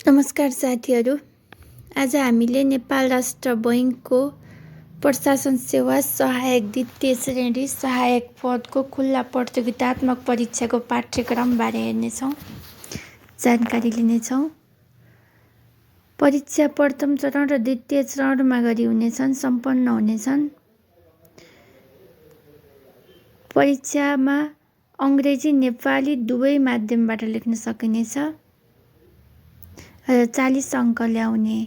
नमस्कार साथीहरू। आज हामीले नेपाल राष्ट्र बैङ्कको प्रशासन सेवा सहायक द्वितीय श्रेणी सहायक पदको खुल्ला प्रतियोगितात्मक परीक्षाको पाठ्यक्रमबारे हेर्नेछौँ, जानकारी लिनेछौँ। परीक्षा प्रथम चरण र द्वितीय चरणमा गरी हुनेछन्, सम्पन्न हुनेछन्। परीक्षामा अङ्ग्रेजी नेपाली दुवै माध्यमबाट लेख्न सकिनेछ र 40 अङ्क ल्याउने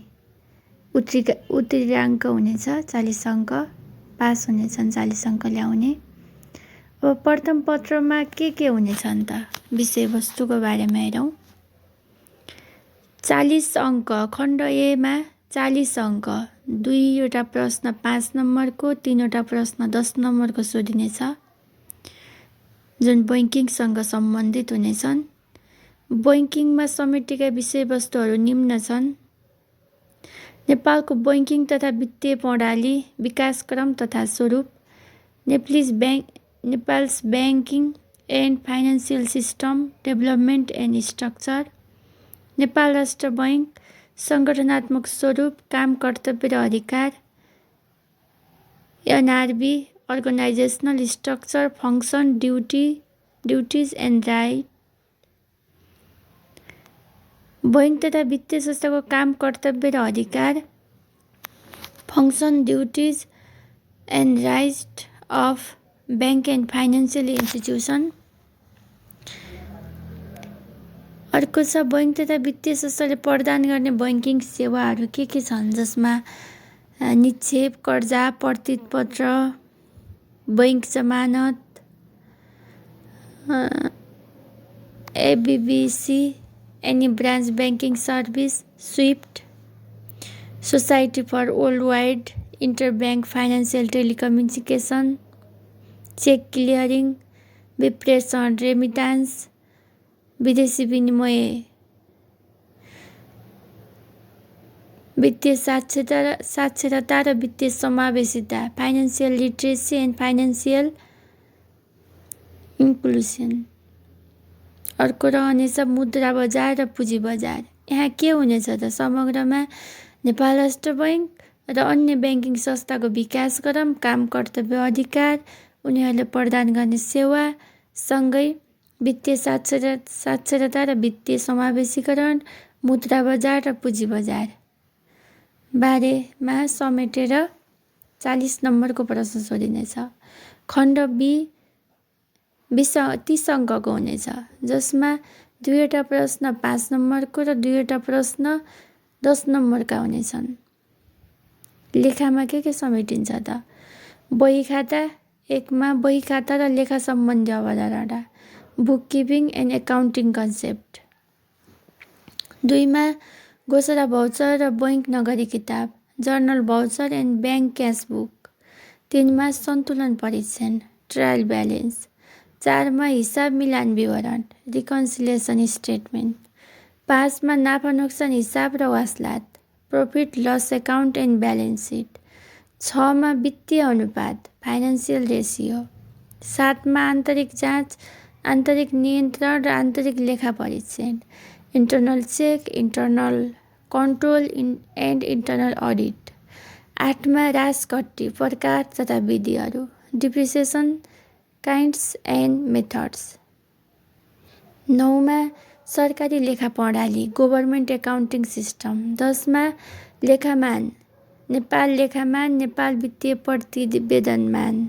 उत्तीर्णाङ्क हुनेछ। 40 अङ्क पास हुनेछन्, 40 अङ्क ल्याउने। अब प्रथम पत्रमा के हुनेछन् त विषयवस्तुको बारेमा हेरौँ। 40 अङ्क खण्ड एमा 40 अङ्क, 2वटा प्रश्न 5 नम्बरको, 3वटा प्रश्न 10 नम्बरको सोधिनेछ, जुन बैङ्किङसँग सम्बन्धित हुनेछन्। बैङ्किङमा समेटिएका विषयवस्तुहरू निम्न छन्। नेपालको बैङ्किङ तथा वित्तीय प्रणाली विकासक्रम तथा स्वरूप, Nepals banking and financial system development and structure, Nepal राष्ट्र बैङ्क सङ्गठनात्मक स्वरूप, काम, कर्तव्य र अधिकार, NRB organisational structure, function, duties and right. Bank तथा वित्तीय संस्थाको काम, कर्तव्य र अधिकार, function, duties and right of bank and financial institution. अर्को छ बैङ्क तथा वित्तीय संस्थाले प्रदान गर्ने बैङ्किङ सेवाहरू के छन्, जसमा निक्षेप, कर्जा, प्रतिपत्र, बैङ्क जमानत, ABBC any branch banking service, SWIFT, society for world wide interbank financial telecommunication, cheque clearing, विप्रेषण, रेमिटान्स, विदेशी विनिमय, वित्तीय साक्षरता र वित्तीय समावेशिता, financial literacy and financial inclusion. अर्को रहनेछ मुद्रा बजार र पुँजी बजार। यहाँ के हुनेछ त समग्रमा नेपाल राष्ट्र बैङ्क र अन्य ब्याङ्किङ संस्थाको विकासक्रम, काम, कर्तव्य, अधिकार, उनीहरूले प्रदान गर्ने सेवा सँगै वित्तीय साक्षरता र वित्तीय समावेशीकरण, मुद्रा बजार र पुँजी बजार बारेमा समेटेर 40 नम्बरको प्रश्न सोधिनेछ। खण्ड बी 30 अङ्कको हुनेछ, जसमा 2वटा प्रश्न 5 नम्बरको र 2वटा प्रश्न 10 नम्बरका हुनेछन्। लेखामा के समेटिन्छ त बही खाता, 1मा बही खाता र लेखा सम्बन्धी अवधारणा, book keeping and accounting concept, 2मा घोषणा भाउचर र बैङ्क नगरी किताब, journal voucher and bank cashbook, 3मा सन्तुलन परीक्षण, ट्रायल ब्यालेन्स, 4मा हिसाब मिलान विवरण, रिकन्सिलिएसन स्टेटमेन्ट, 5मा नाफा नोक्सान हिसाब र वास्लात, profit loss account and balance sheet, 6मा वित्तीय अनुपात, फाइनेन्सियल रेसियो, 7मा आन्तरिक जाँच, आन्तरिक नियन्त्रण र आन्तरिक लेखा परीक्षण, internal check, internal control and internal audit, 8मा राजकट्टी, प्रकार तथा विधिहरू, डिप्रिसिएसन, काइन्ड्स एन्ड मेथड्स, 9मा सरकारी लेखा प्रणाली, गभर्मेन्ट एकाउन्टिङ सिस्टम, 10मा लेखामान, नेपाल लेखामान, नेपाल वित्तीय प्रतिवेदनमान,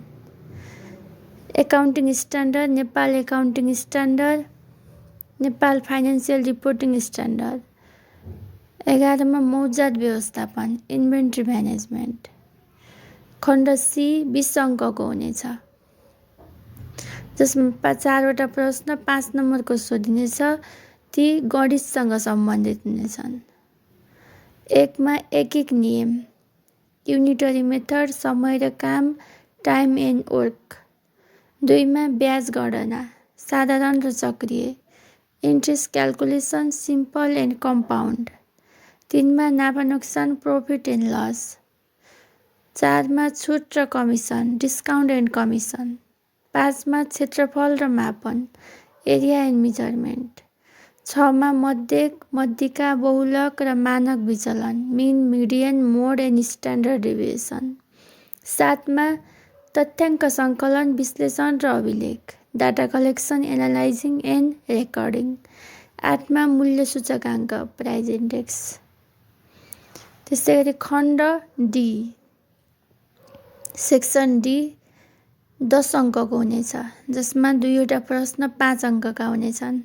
accounting standard, Nepal accounting standard, Nepal financial reporting standard, 11मा मौजात व्यवस्थापन, इन्भेन्ट्री म्यानेजमेन्ट। खण्ड सी 20 अङ्कको हुनेछ, जसमा 4वटा प्रश्न 5 नम्बरको सोधिनेछ। ती गणितसँग सम्बन्धित हुनेछन्। 1मा एक नियम, युनिटरी मेथड, समय र काम, टाइम एन्ड वर्क, 2मा ब्याज गणना, साधारण र चक्रिय, interest calculation, simple and compound, 3मा नाफा नोक्सान, प्रफिट एन्ड लस, 4मा छुट र कमिसन, डिस्काउन्ट एन्ड कमिसन, 5मा क्षेत्रफल र मापन, एरिया एन्ड मेजरमेन्ट, 6 मा मध्यक, मध्यिका, बहुलक र मानक विचलन, mean, median, mode and standard deviation. 7 मा तथ्याङ्क सङ्कलन, विश्लेषण र अभिलेख, data collection, analysing and recording. 8 मा मूल्य सूचकाङ्क, प्राइस इन्डेक्स। त्यस्तै गरी खण्ड डी, सेक्सन डी 10 अङ्कको हुनेछ, जसमा 2वटा प्रश्न 5 अङ्कका हुनेछन्।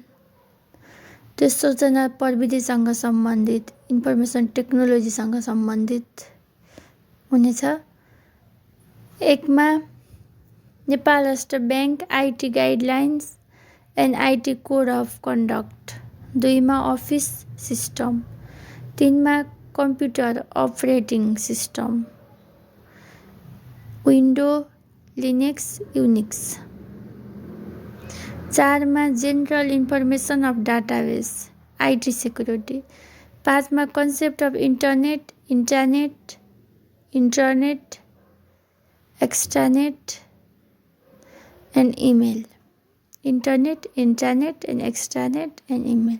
त्यो सूचना प्रविधिसँग सम्बन्धित, इन्फर्मेसन टेक्नोलोजीसँग सम्बन्धित हुनेछ। 1 मा Nepal Rastra bank IT guidelines and IT code of conduct. 2 मा अफिस सिस्टम। 3 मा computer operating system, Window, Linux, Unix. 4 मा general information of database, IT security. 5 मा concept of internet, internet, extranet and email. Internet, intranet and extranet and email.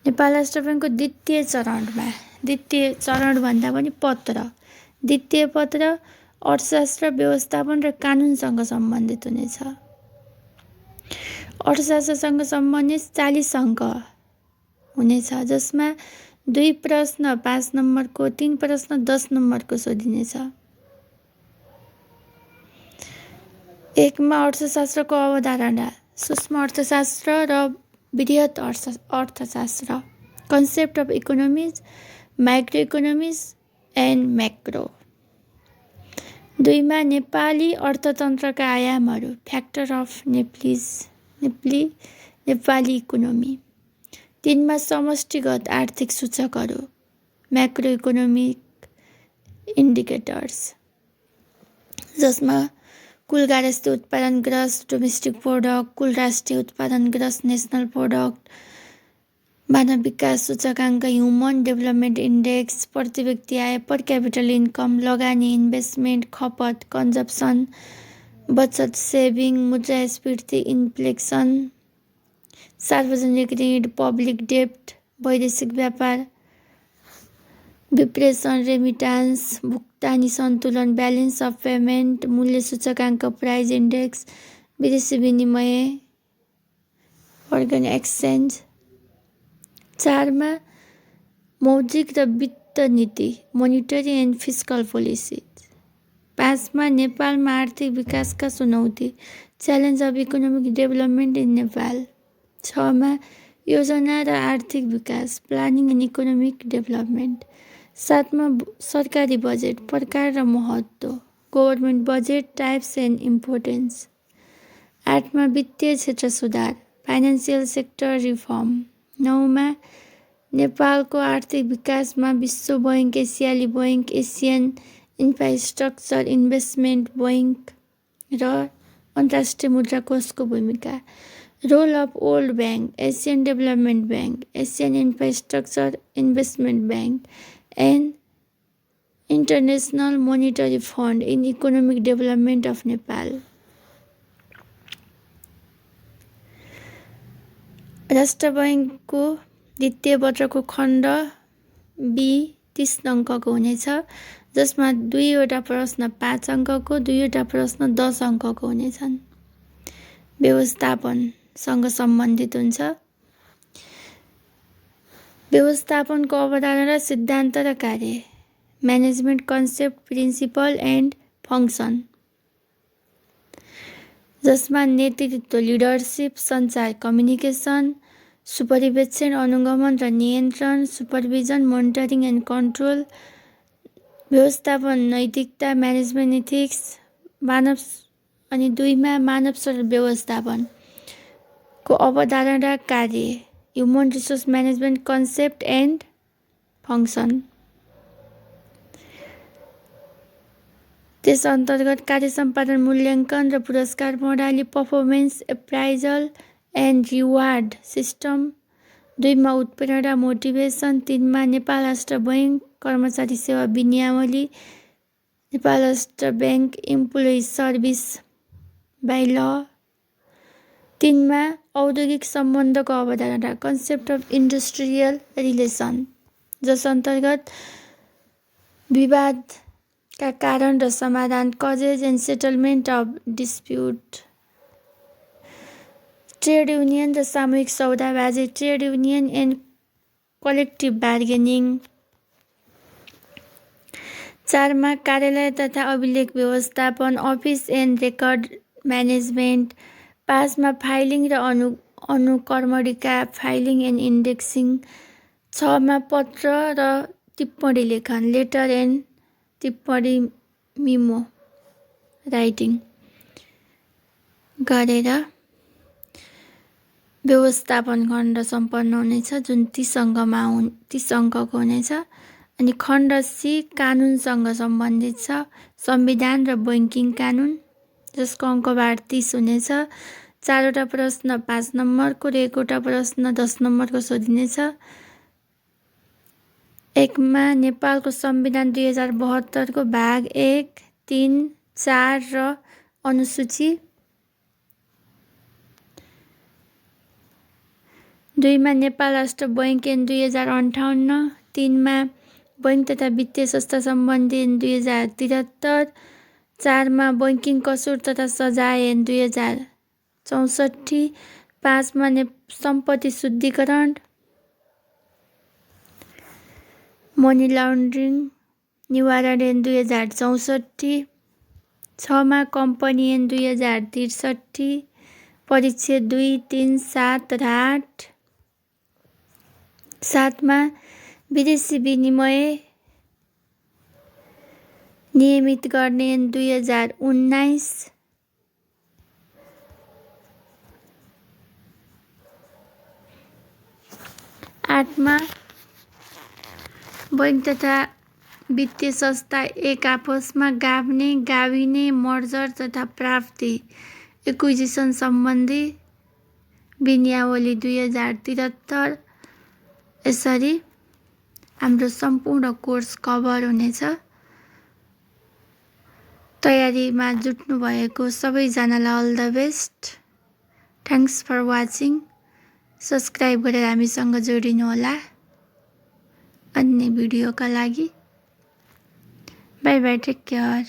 Nepal Rastra ब्याङ्कको द्वितीय चरण भन्दा पनि पत्र, द्वितीय पत्र अर्थशास्त्र, व्यवस्थापन र कानुनसँग सम्बन्धित हुनेछ। अर्थशास्त्रसँग सम्बन्धित 40 अङ्क हुनेछ, जसमा 2 प्रश्न 5 नम्बरको, 3 प्रश्न 10 नम्बरको सोधिनेछ। 1 मा अर्थशास्त्रको अवधारणा, सूक्ष्म अर्थशास्त्र र बृहत अर्थशास्त्र, concept of economics, micro economics and macro. 2 मा नेपाली अर्थतन्त्रका आयामहरू, फ्याक्टर अफ नेपाली इकोनोमी। 3 मा समष्टिगत आर्थिक सूचकहरू, म्याक्रो इकोनोमिक इन्डिकेटर्स, जसमा कुल गार्हस्थ्य उत्पादन ग्रस डोमेस्टिक प्रोडक्ट, कुल राष्ट्रिय उत्पादन ग्रस नेसनल प्रोडक्ट, मानव विकास सूचकाङ्क, ह्युमन डेभलपमेन्ट इन्डेक्स, प्रति व्यक्ति आय, पर क्यापिटल इन्कम, लगानी, इन्भेस्टमेन्ट, खपत, कन्जप्सन, बचत, सेभिङ, मुद्रास्फीति, इन्फ्लेक्सन, सार्वजनिक ऋण, पब्लिक डेब्ट, वैदेशिक व्यापार, विप्रेषण, रेमिटान्स, भुक्तानी सन्तुलन, ब्यालेन्स अफ पेमेन्ट, मूल्य सूचकाङ्क, प्राइस इन्डेक्स, विदेशी विनिमय, फरेन एक्सचेन्ज। 4 मा मौद्रिक र वित्त नीति, मोनिटरी एन्ड फिस्कल पोलिसी। 5 मा नेपालमा आर्थिक विकासका चुनौती, challenge of economic development in Nepal. 6 मा योजना र आर्थिक विकास, प्लानिङ एन्ड इकोनोमिक डेभलपमेन्ट। 7 मा सरकारी बजेट, प्रकार र महत्त्व, government budget, types and importance. 8 मा वित्तीय क्षेत्र सुधार, फाइनान्सियल सेक्टर रिफर्म। 9 मा नेपालको आर्थिक विकासमा विश्व बैङ्क, एसियाली bank, Asian infrastructure investment bank र अन्तर्राष्ट्रिय मुद्रा कोषको भूमिका। Role of world bank, Asian development bank, Asian infrastructure investment bank and international monetary fund in economic development of Nepal. राष्ट्र बैङ्कको द्वितीय पत्रको खण्ड बी 30 अङ्कको हुनेछ, जसमा 2वटा प्रश्न 5 अङ्कको, 2वटा प्रश्न 10 अङ्कको हुनेछन्। व्यवस्थापनसँग सम्बन्धित हुन्छ। व्यवस्थापनको अवधारणा, सिद्धान्त र कार्य, management concept, principle and function, जसमा नेतृत्व, लिडरसिप, सञ्चार, कम्युनिकेसन, सुपरिवेक्षण, अनुगमन र नियन्त्रण, सुपरभिजन, मोनिटरिङ एन्ड कन्ट्रोल, व्यवस्थापन, नैतिकता, म्यानेजमेन्ट इथिक्स, अनि 2 मा मानव स्रोत व्यवस्थापनको अवधारणा, कार्य, human resource management concept and function. त्यस अन्तर्गत कार्य सम्पादन, मूल्याङ्कन र पुरस्कार प्रणाली, performance appraisal and reward system. 2 मा उत्प्रेरणा, मोटिभेसन। 3 मा नेपाल राष्ट्र बैङ्क कर्मचारी सेवा विनियावली, Nepal Rastra bank employee service by ल। 3 मा औद्योगिक सम्बन्धको अवधारणा कन्सेप्ट अफ इन्डस्ट्रियल रिलेसन, जस अन्तर्गत विवादका कारण र समाधान causes and settlement of dispute, trade union र सामूहिक सौदाबाजी, trade union and collective bargaining. 4 मा कार्यालय तथा अभिलेख व्यवस्थापन, अफिस एन्ड रेकर्ड म्यानेजमेन्ट। 5 मा फाइलिङ र अनुक्रमणिका, फाइलिङ एन्ड इन्डेक्सिङ। 6 मा पत्र र टिप्पणी लेखन, लेटर एन्ड टिप्पणी मिमो राइटिङ गरेर व्यवस्थापन खण्ड सम्पन्न हुनेछ, जुन 30 अङ्कको हुनेछ। अनि खण्ड सी कानुनसँग सम्बन्धित छ, संविधान र बैङ्किङ कानुन, जसको अङ्कबार 30 हुनेछ। 4 वटा प्रश्न 5 नम्बरको र 1 वटा प्रश्न 10 नम्बरको सोधिनेछ। 1 मा नेपालको संविधान 2072 को भाग 1, 3, 4 र अनुसूची। 2 मा नेपाल राष्ट्र बैङ्क ऐन 2058। 3 मा बैङ्क तथा वित्तीय संस्था सम्बन्धी ऐन 2073। 4 मा बैङ्किङ कसुर तथा सजाय ऐन 2064। 5 मा सम्पत्ति शुद्धिकरण, मनी लन्ड्रिङ निवारण ऐन 2064। 6 मा कम्पनी ऐन 2063, परिच्छेद 2, 3, 7 र 8। 7 मा विदेशी विनिमय नियमित गर्ने ऐन 2019। 8 मा बैङ्क तथा वित्तीय संस्था एक आपसमा गाभिने मर्जर तथा प्राप्ति एक्विजिसन सम्बन्धी विनियावली 2073। यसरी हाम्रो सम्पूर्ण कोर्स कभर हुनेछ। तयारीमा जुट्नु भएको सबैजनालाई all the best. Thanks for watching. Subscribe गरेर हामीसँग जोडिनुहोला अन्य भिडियोका लागि। Bye bye, take care.